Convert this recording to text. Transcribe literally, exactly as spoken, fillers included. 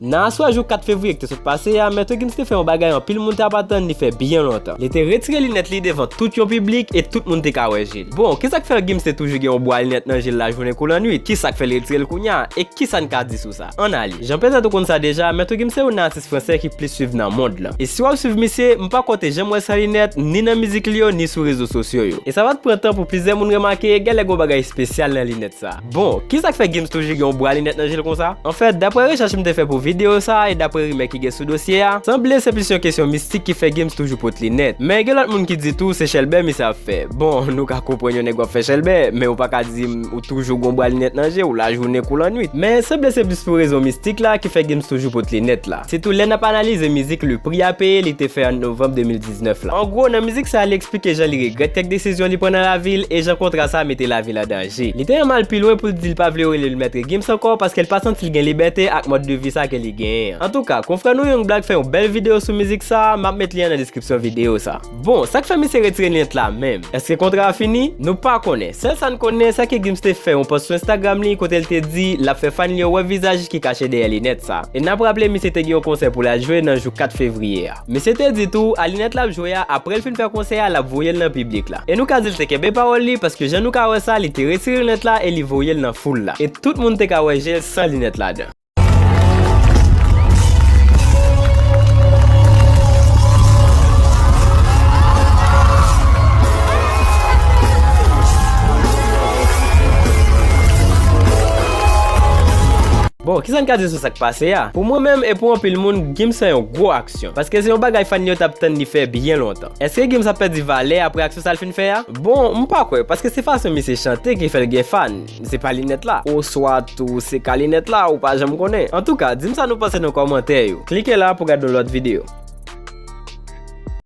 Nan aswè jou kat fevriye ki te sot pase a, Maître Gims te fè yon bagay anpil moun t ap atann li fè byen lontan. Li te retire linèt li devan tout yon piblik e tout moun te ka wè je l. Bon, kisa k fè Gims te toujou gen yon bwa linèt nan je l lajounen kou lannwit? Kisa k fè l retire l kounye a? E kisa n ka di sou sa? Ann ale. Jan petèt ou konn sa deja, Maître Gims se youn nan atis fransè ki plis swiv nan mond lan. E si w ap swiv misye, m pa kwè w te janm wè l san linèt, ni nan mizik li yo, ni sou rezo sosyo yo. E sa pa t pran tan pou plizyè moun remake, genlè gen yon bagay espesyal nan linèt sa. Bon, kisa k fè Gims toujou gen yon bwa linèt nan je l konsa? Anfèt, daprè rechèch m te fè pou videyo sa a e daprè rimè ki gen sou dosye a, sanble se plis yon kesyon mistik ki fè Gims toujou pot linèt. Men gen lòt moun ki di tou se chèlbè misye ap fè. Bon, nou ka konprann yon nèg w ap fè chèlbè, men ou pa ka di m ou toujou gen yon bwa linèt nan je w lajounen kou lannwit. Men sanble se plis pou rezon mistik la ki fè Gims toujou pot linèt la. Sitou lè n ap analize mizik Le Prix à Payer li te fè an novanm de mil diznèf la. An gwo, nan mizik sa a, li eksplike jan li regrèt kèk desizyon li pran nan lavi l e jan kontra sa a mete lavi l an danje. Li te menm al pi lwen pou l di l pa vle yo rele l Mèt Gims ankò paske l pa santi l gen libète ak mòd de vi sa ke li genyen an. Antouka, konfrè nou Young Black fè yon bèl videyo sou mizik sa a, m ap met lyen an nan deskripsyon videyo sa. Bon, sa k fè misye retire linèt la menm? Èske kontra a fini? Nou pa konnen. Sèl sa n konnen, se ke Gims te fè yon pòs sou Instagram li kote l te di l ap fè fan li yo wè vizaj ki kache dèyè linèt sa. E n ap raple misye te gen yon konsè pou l al jwe nan jou kat fevriye a. Misye te di tou, a linèt l ap jwe a, apre l fin fè konsè a, l ap voye l nan piblik la. E nou ka di l te kenbe pawòl li, paske jan nou ka wè sa, li te retire linèt la e li voye l nan foul la. E tout moun te ka wè je l san linèt ladan. Bon, kisa n ka di sou sa k pase a? Pou mwen menm e pou anpil moun, Gims fè yon gwo aksyon, paske se yon bagay fan yo t ap tann li fè byen lontan. Èske Gims ap pèdi valè apre aksyon sa l fin fè a? Bon, m pa kwè, paske se fason misye chante ki fè l gen fan. Se pa linèt la. Oswa tou se ka linèt la, ou pa janm konnen. Antouka, di m sa nou panse nan kòmantè yo. Klike la pou gade yon lòt videyo.